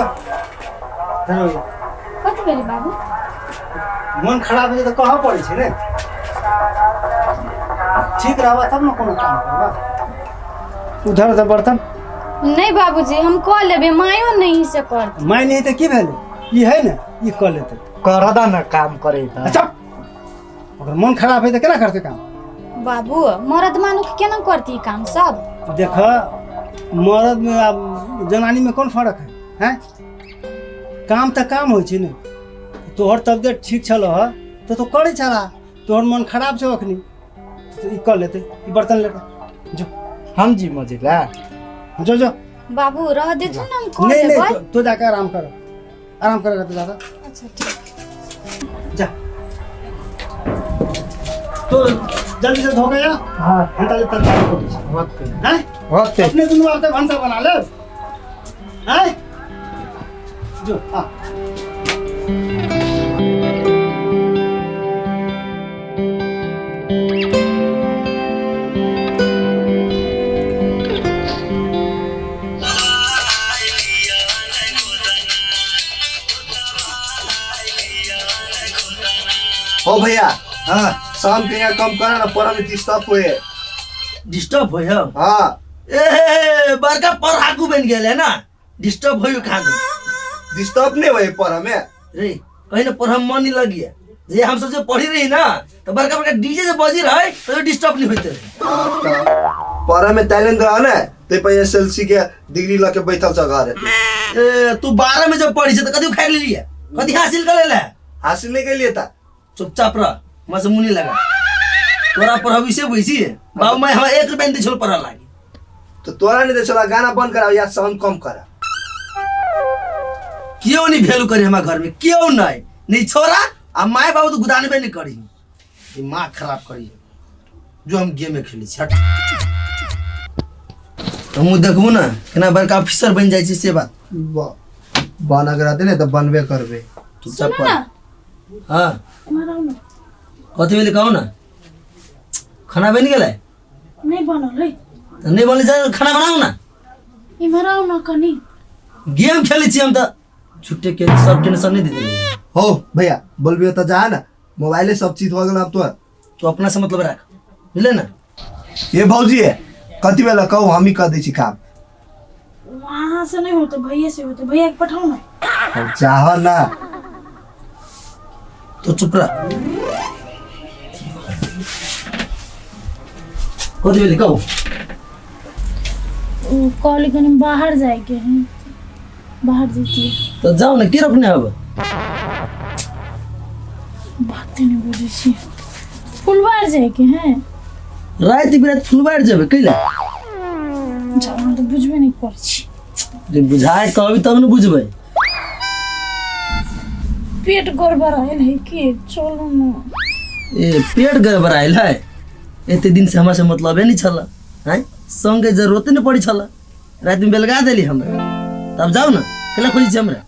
धरो। कथी भेलै बाबू? मन खराब होइ छै तऽ कहऽ पड़ै छै ने। ठीक रहबा तब ने कोनो काम करबा। उधर तऽ बर्तन। नहीं बाबूजी, हम कऽ लेबै, मायो नहीं से करत। माय नहीं तऽ की भेलै? ई है ने, ई कऽ लेतै। करऽ दऽ ने काम करे तऽ। अच्छा, ओकर मन खराब है तऽ केना करतै काम? बाबू, मरद मानुख केना करती ई काम सब? देख, मरद में आ जनानी में कोन फर्क है? हैं, काम तऽ काम होइ छै ने। तोहर तबियत ठीक छल तऽ तू करै छला। तोहर मन खराब छौ अखनी तऽ ई कऽ लेतै। ई बर्तन लेके जो। हम जी मजेला। जो जो। बाबू, रह देथुन ने, हम कऽ नहीं नहीं। लेबै। तो जाके आराम कर, आराम कर तो दादा। अच्छा ठीक। जा तो जल्दी से धो के जा। हाँ। घंटा ले तरकारी करै छी। होते। हैं? होते। अपने दुनू आते भनसा बना ले हैं। जो आ। हो भैया। हाँ। शाम के यहाँ कम करा ना, पर में डिस्टर्ब हुए। डिस्टर्ब होइ हौ? हाँ। ए, बड़का पढ़ाकू बनि गेल है ना, डिस्टर्ब होइयो कहाँ दे। डिस्टर्ब नहीं हुए पर में। रे कहीं ना पढ़ मन नहीं लगी जे हम सब जे पढ़ी रही ना तो बड़का बड़का डीजे जे बजी रहे तो डिस्टर्ब नहीं होते रहे। पढ़े में टैलेंट रहा ना ते पर एसएलसी के डिग्री लके के बैठल छ घर। ए, तू 12 में जब पढ़ी छे तो कथी उखाड़ लेलिए, कथी हासिल कर लेले? हासिल नहीं के लिए था। चुपचाप रह, मसे मुँह नहीं लगा। तोरा पढ़बी से बुझी बाबू माय हमरा 1 रुपया नहीं छोड़ पढ़ा लागी। तो तोरा नहीं दे चला, गाना बंद करा या साउंड कम करा। क्यों नहीं वैल्यू करे हमारे घर में, क्यों नहीं? नहीं छोरा आ माय बाबू तऽ गुदानबे नहि करी, दिमाग खराब करी। जो हम गेमे खेलै छी, हट। हमहूँ देखबू ने केना बड़का ऑफिसर बनि जाइ छी, से बात। बनक रहतै ने तऽ बनबे करबै। चुपचाप सुनू पढ़। ना। हाँ। एम्हर आउ ने। कथी भेलै कहू ने? खाना बनि गेलै? नहि बनल है। तऽ नहि बनलै, जा खाना बनाउ ने। इम्हर आउ ने कनी। गेम खेलै छी हम तऽ छुट्टे के सब टेंशन नहीं दे देली। हो भैया, बोलबियो तऽ जा ने, मोबाइले सब चीज भऽ गेल आब तोहर। तू अपना से मतलब राख, बुझले ने? ये भौजी, कथी भेल कहू, हमही कह दै छी काम। वहाँ से नहीं होते, भैया से होते, भैया के पठाओ ना। अब चाह ना। तो चुप रह। कथी भेलै कहू? उ कहली कनी बाहर जाए के है, बाहर जैतियै। तो जाओ ने, के रोकने अब? बाते नहीं बुझै छी, फुलवार जाए के है। राति बिराति फुलबारि जेबै कैला? जाउ, हम तऽ बुझबे नहीं करै छी। जे बुझाय कहबी तब ने बुझबै। पेट गड़बड़ायल है की, चलू ना। ए, पेट गड़बड़ायल है? एते दिन से हमरा से मतलबे नहीं छल, आँय? संगके जरूरते नहीं पड़ी छल, रातिमे बेलगा देली हमरा। तब जाउ ने, कैला खोजै छी हमरा?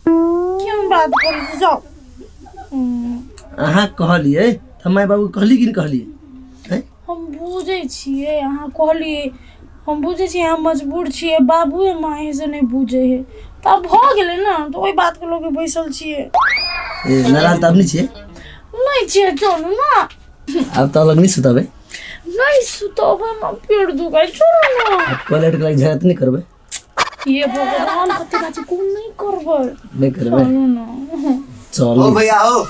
क्यों बात करै छी, जाउ। अहाँ कहलियै तऽ माय बाबू कहली कि नहि कहलियै, आँय? हम बुझै छियै, अहाँ कहलियै, हम बुझै छियै अहाँ मजबूर छियै, बाबुए माए से नहि बुझै है तऽ आब भऽ गेलै ने, तऽ ओहि बातके लऽ कऽ बैसल छियै। ए, नाराज तऽ आब नहि छियै? नहि छियै, चलू ने। आब तऽ अलग नहि सुतबै? नहि सुतबै, हमरा पेट दुखाइ, चलू ने। आब टॉयलेट के लागि झगड़ा तऽ नहि करबै? ये भगवान, कते बात कोन नहि करबै। नहि करबै? चलू ने। चलू। ओ भैया हो,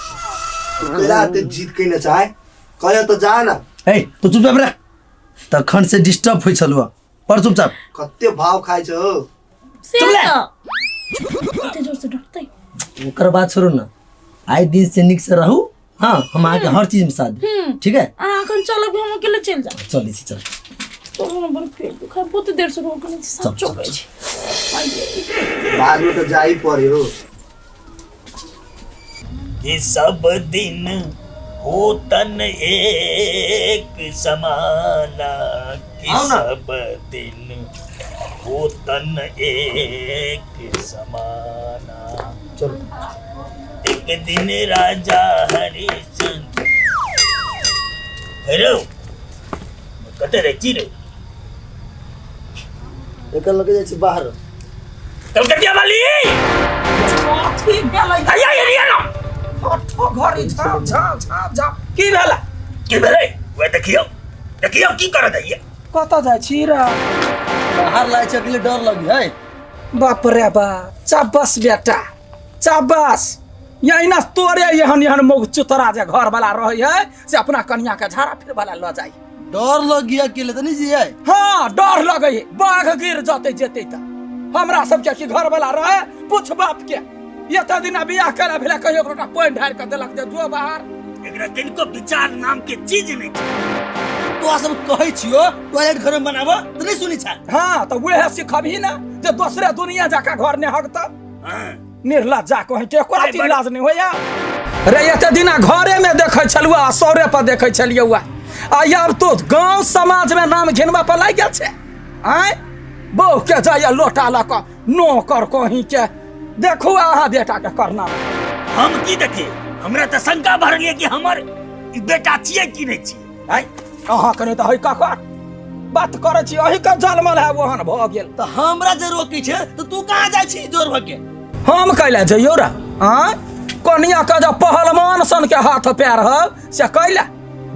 तू कैला एते जिद कैने चाहे? कहले तऽ जा ना। ए, तू चुपचाप रह, तखन से डिस्टर्ब होइ छलुआ पर, चुपचाप। कते भाव खाइ छौ हो। से चुप ले। तऽ कते जोर से डरतै। ओकर बात छोड़ू ना, आइ दिन से नीक से रहू। हाँ, हम अहाँके हर चीज में साथ देब, ठीक है? अहाँ एखन चलब कि हम अकेले चलि जायब? चलै छी, चल। चलू ने, बड़ पेट दुखाय, बहुत देर से रोकने छी, चल, सब चल, चौकै छी। आइये। बाद में तऽ जाही पड़े हो। कि सब दिन होतन एक समाना, कि आओ ना। सब दिन होतन एक समाना। चलो। एक दिन राजा हरिश्चंद्र हेरो कतऽ रहै छी रे? एकर लगे जाइ छी बाहर। कलकतिया वाली। कथी भेलै? आया एरिया ना। हठो घड़ी झाँव झाँव झाँव झाँव, की भेलै? की भेलै? वएह देखियौ, देखियौ की करऽ दैया। कतऽ जाइ छी रे? बाहर लाइ छै, अकेले डर लगी है। बाप रे बाप, चाबस बेटा चाबस, यहिना तोरे एहन एहन मौग चुतरा जे घर वाला रहै है से अपना कनिया के झाड़ा फिर वाला लऽ जाइ। डर लग गया अकेले तऽ नहीं जियै। हाँ, डर लगै है, बाघ गिर जतै जेतै तऽ हमरा सबके की घर वाला रहे? पूछ बाप के, एते दिना बियाह केला भेला, कहियो गोटा पानि ढारि कऽ देलक जे जो बाहर? एकरा किनको विचार नाम के चीज नहीं छै। तोरा सब कहै छियो टॉयलेट घर में बनाबऽ तऽ नहीं सुनै छै। हाँ, तऽ वएह सिखबही ने जे दोसरे दुनिया जाका घर ने हगता। हाँ। निर्लज्जा कहीं के एको रत्ती बड़- लाज नहीं होइया रे। एते दिना घरे में देखै छलुआ आ सौरे पर देखै छलियौआ, आ आब तो गांव समाज में नाम घिनबा पर लागि गेल छै। आँय, बहु के जाइया लोटा लऽ कऽ नौकर कहीं के, देखू अहाँ बेटा के करना। हम की देखिए, हमरा तऽ शंका भरल ये कि हमर ई बेटा छियै कि नहि छियै। आँय, अहाँ कने तऽ है ककर बात करै छी, अहीं के जनमल है ओहन भऽ गेल। तऽ हमरा जे रोकै छै तऽ तू कहाँ जाइ छी जोर भऽ के? हम कैला जइयौ रे? आँय, कनिया के जब पहलवान सन के हाथ पैर हौ से कैला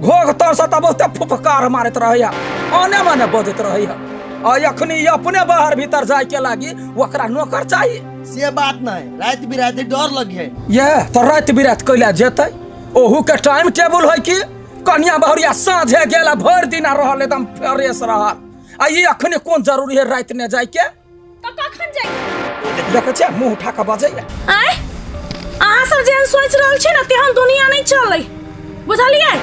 घोघ तर से तऽ बहुते फुफकार मारैत रहैया, आने माने बजैत रहैया, आ एखनी ई अपने बाहर भीतर जाय के लागी ओकरा नौकर चाहिए। से बात नहीं, राति बिराति डर लगी है। ये तऽ राति बिराति कैला जेतै? ओहू के टाइम टेबुल है कि कनिया बहुरिया साँझे गेल आ भरि दिना रहल एकदम फ्रेश रहल, आ ई अखने कोन जरूरी है राति ने जाय के? तऽ कखन जाइए? देखै छियै मुँह उठा कऽ बजैया। आँय, अहाँ सब जेहन सोचि रहल छी ने तेहन दुनिया नहि चलै, बुझलियै?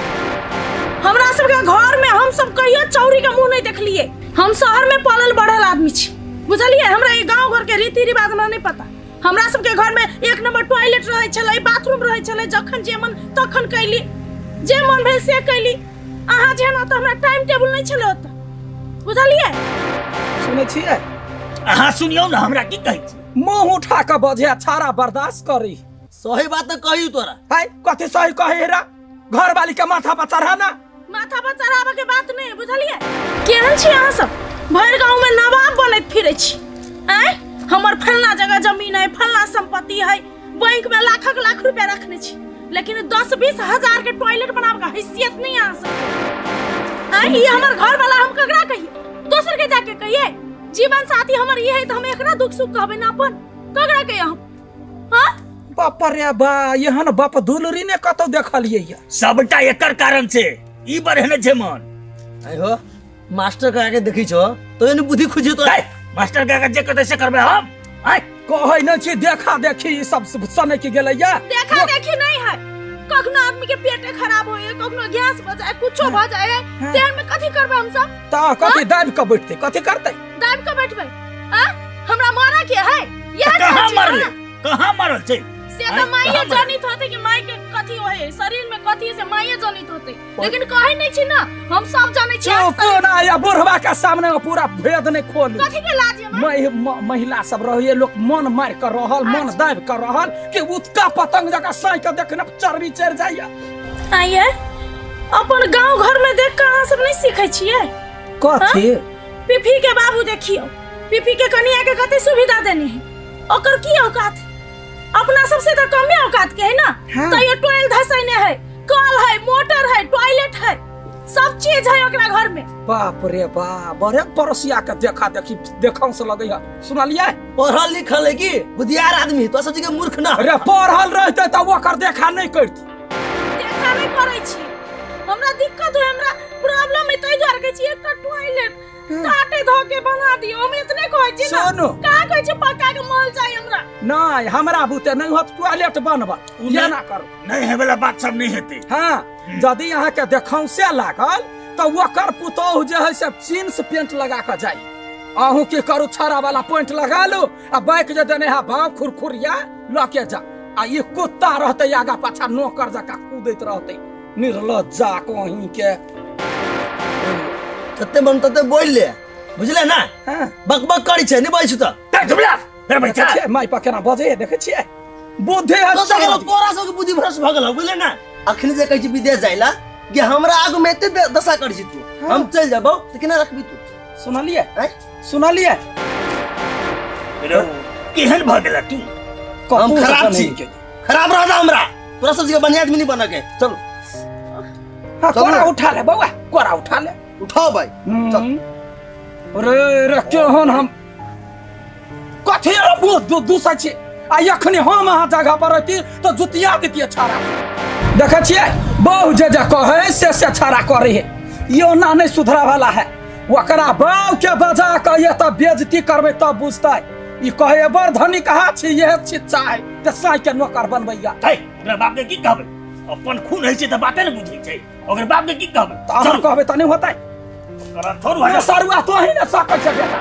हमरा सबके घर में हम सब कहियो चौरी के मुंह नहीं देखलिए। हम शहर में पलल बढ़ल आदमी छी, बुझलिए? हमरा ई गांव घर के रीति रिवाज हमरा नहीं पता। हमरा सबके घर में एक नंबर टॉयलेट रहै छलै, बाथरूम रहै छलै, जखन जे मन तखन कैली, जे मन भेल से कैली। अहाँ जेहन ओतऽ हमरा टाइम टेबुल नहि छलै ओतऽ, बुझलियै? सुनै छियै? अहाँ सुनियौ ने हमरा की कहै छी। मुंह उठा कऽ बजे छाड़ा बर्दाश्त करी। सही बात तऽ कही तोरा। है कथी सही कही रा? घर वाली के माथा पर चढ़ा ना। माथा पर चढ़ाबऽ के बात नहीं, बुझलियै? केहन छी अहाँ सब, भरि गाँव में नवाब बनैत फिरै छी। आँय, हमर फलना जगह जमीन है, फलना संपत्ति है, बैंक में लाखक लाख रुपया रखने छी, लेकिन 10-20 हजार के टॉयलेट बनाबऽ के हैसियत नहीं अहाँ सब। आँय, ई हमर घर वाला हम ककरा कहिए? दोसर के जाके कहिए? जीवन साथी हमर ई है तऽ हम एकरा दुख सुख कहबै ना अपन, ककरा कहिए हम? हाँ? बाप रे बा, एहन बाप दुलरी ने कतौ देखलियै या। सबटा एकर कारण छै, ई बढ़ेने छै मन। आइ हो मास्टर के आगे देखै छो तो एने बुद्धि खुजे तो। मास्टर के आगे जे कहतै से करबै हम। आइ कहै नै छी देखा देखी ई सब सनकि गेलै या। देखा देखी नहीं है, कखनो आदमी के पेटे खराब होय, कखनो गैस भ जाए, कुछो भ जाए, तेहन में कथी करबै हम सब? त कथी दाबि के बैठतै, कथी करतै? दाबि के बैठबै? आ हमरा मारा के है? यह कहाँ चाची, मरले? हाँ। कहाँ मरल छै? से आँय, तऽ माइये कहाँ मरल? जनित होते कि माई के कथी होय, शरीर में कथी है, से माइये जनित होते, लेकिन कहै नहीं छी ना, हम सब जानै छी। चुप ना, या बुढ़वा के सामने में पूरा भेद नहीं खोलू। कथी के लाज है माई? महिला सब रहिए, लोग मन मार के रहल, मन दाबि के रहल कि उतका पतंग जकाँ साँइ के देखने चर्बी चढ़ि जाइए। आइए अपन गांव घर में देख के अहाँ सब नहीं सीखे छियै? कथी? हाँ? पीपी के बाबू देखियो, पीपी के कनिया के कते सुविधा देने है, ओकर की औकात? अपना सबसे तो कमे औकात के है ना। हाँ। तैयो टोयल धसैने है, कल है, मोटर है, टॉयलेट है, सब चीज है ओकरा घर में। बाप रे बाप, बड़े पड़ोसिया के देखा देखी देखा से लगे है। सुनलियै? पढ़ल लिखल है कि बुधियार आदमी, तो सब जगह मूर्ख ना। अरे पढ़ल रहते तो ओकर देखा नहीं करती। देखा नहीं करै छी, हमरा दिक्कत होय, हमरा प्रॉब्लम है, ताहि दुआरे कहै छी एकटा टॉयलेट टाटे धो के बना दियो, हम इतने कहै छी ना। सुनू। कहाँ कहै छी पक्का के महल चाही हमरा? नहीं, हमरा बुते नहीं होत टॉयलेट बनबा, उ ये नहीं- ना करू। नहीं है वाला बात सब नहीं हेतै। हाँ, यदि अहाँ के देखौ से लागल तो ओकर पुतोहु जे है से जींस पेंट लगा के जाई। अहूँ की करू, छड़ा वाला पेंट लगा लू आ बाइक जे देने है भाव खुरखुरिया लऽ के जा, आ ई कुत्ता रहतै आगा पाछा नौकर जकाँ कूदैत रहतै, निर्लज्जा कहीं के। तते मन तते बोल ले, बुझले ना? हाँ। बक बक करी छै, नहीं बजै त। तै झुमला, फेर बैठा। देखै छियै, माय पा केना बजैए, देखै छियै? बुद्धि है तो गेलो तोरा सबके बुद्धि भ्रष्ट भ गेल, बुझले ना? अखनी जे कहै छी विदेश जाइला कि हमरा आगू में एते दशा करै छी तू, हम चल जाबौ त केना रखबी तू? सुनलियै? आँय? सुनलियै? रौ, केहन भ गेला तू? हम कपूर खराब बनै छी। के। खराब रह जा हमरा, तोरा सब जगह बढ़िया आदमी नहीं बन के। चल। हाँ, चल कोरा ना। उठा ले बौआ, कोरा उठा ले। उठाओ भाई, चल। अरे रे केहन हम कथी रे बहुत दूसै छी। आ एखनी हम अहाँ जगह पर रहती तऽ जुतिया दितियै छाड़ा। देखै छियै बहु जे जे कहै से से छाड़ा करै है, ई ओना नहि सुधरा वाला है। ओकरा बाप के बजा कऽ ये तऽ बेजती करबै तब बुझतै। ई कहै बड़ धनी कहाँ छी, इएह छी चाय तऽ साँइ के नौकर बनबैया। है, ओकरा बाप के की कहबै? अपन खून होइ छै तऽ बाते ने बुझै छै, ओकर बाप के की कहबै? तऽ अहाँ कहबै तऽ नहि होतै। ओकरा थोड़ू है। सरुआ तो ही ने सकै छै बेटा।